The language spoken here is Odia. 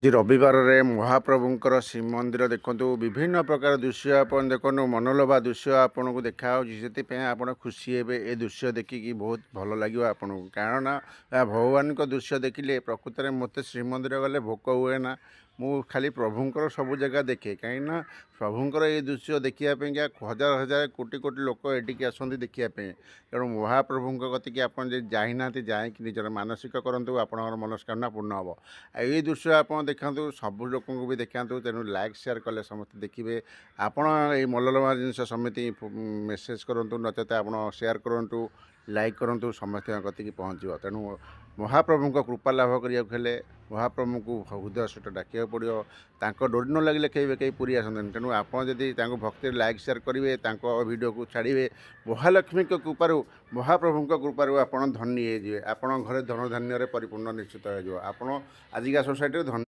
ଆଜି ରବିବାରରେ ମହାପ୍ରଭୁଙ୍କର ଶ୍ରୀମନ୍ଦିର ଦେଖନ୍ତୁ। ବିଭିନ୍ନ ପ୍ରକାର ଦୃଶ୍ୟ ଆପଣ ଦେଖନ୍ତୁ। ମନଲୋଭା ଦୃଶ୍ୟ ଆପଣଙ୍କୁ ଦେଖାହେଉଛି। ସେଥିପାଇଁ ଆପଣ ଖୁସି ହେବେ। ଏ ଦୃଶ୍ୟ ଦେଖିକି ବହୁତ ଭଲ ଲାଗିବ ଆପଣଙ୍କୁ, କାରଣ ଏହା ଭଗବାନଙ୍କ ଦୃଶ୍ୟ ଦେଖିଲେ ପ୍ରକୃତରେ ମୋତେ ଶ୍ରୀମନ୍ଦିର ଗଲେ ଭୋକ ହୁଏ ନା। ମୁଁ ଖାଲି ପ୍ରଭୁଙ୍କର ସବୁ ଜାଗା ଦେଖେ, କାହିଁକିନା ପ୍ରଭୁଙ୍କର ଏ ଦୃଶ୍ୟ ଦେଖିବା ପାଇଁକା ହଜାର ହଜାର କୋଟି କୋଟି ଲୋକ ଏଠିକି ଆସନ୍ତି ଦେଖିବା ପାଇଁ। ତେଣୁ ମହାପ୍ରଭୁଙ୍କ କତିକି ଆପଣ ଯଦି ଯାଇନାହାନ୍ତି, ଯାଇକି ନିଜର ମାନସିକ କରନ୍ତୁ। ଆପଣଙ୍କର ମନସ୍କାମନା ପୂର୍ଣ୍ଣ ହେବ। ଆଉ ଏଇ ଦୃଶ୍ୟ ଆପଣ ଦେଖାନ୍ତୁ, ସବୁ ଲୋକଙ୍କୁ ବି ଦେଖାନ୍ତୁ। ତେଣୁ ଲାଇକ୍ ସେୟାର କଲେ ସମସ୍ତେ ଦେଖିବେ। ଆପଣ ଏଇ ମନଲୋଭା ଜିନିଷ ସେମିତି ମେସେଜ୍ କରନ୍ତୁ, ନଚେତ ଆପଣ ସେୟାର କରନ୍ତୁ, ଲାଇକ୍ କରନ୍ତୁ, ସମସ୍ତଙ୍କ କତିକି ପହଞ୍ଚିବ। ତେଣୁ ମହାପ୍ରଭୁଙ୍କ କୃପା ଲାଭ କରିବାକୁ ହେଲେ ମହାପ୍ରଭୁଙ୍କୁ ହୃଦୟ ସହିତ ଡାକିବାକୁ ପଡ଼ିବ। ତାଙ୍କ ଡୋରି ନ ଲାଗିଲେ କେହି କେହି ପୁରୀ ଆସନ୍ତିନି। ତେଣୁ ଆପଣ ଯଦି ତାଙ୍କୁ ଭକ୍ତିରେ ଲାଇକ୍ ସେୟାର କରିବେ, ତାଙ୍କ ଭିଡ଼ିଓକୁ ଛାଡ଼ିବେ, ମହାଲକ୍ଷ୍ମୀଙ୍କ କୃପାରୁ, ମହାପ୍ରଭୁଙ୍କ କୃପାରୁ ଆପଣ ଧନୀ ହେଇଯିବେ। ଆପଣଙ୍କ ଘରେ ଧନ ଧାନ୍ୟରେ ପରିପୂର୍ଣ୍ଣ ନିଶ୍ଚିତ ହେଇଯିବ। ଆପଣ ଆଜିକା ସୋସାଇଟିରେ ଧନୀ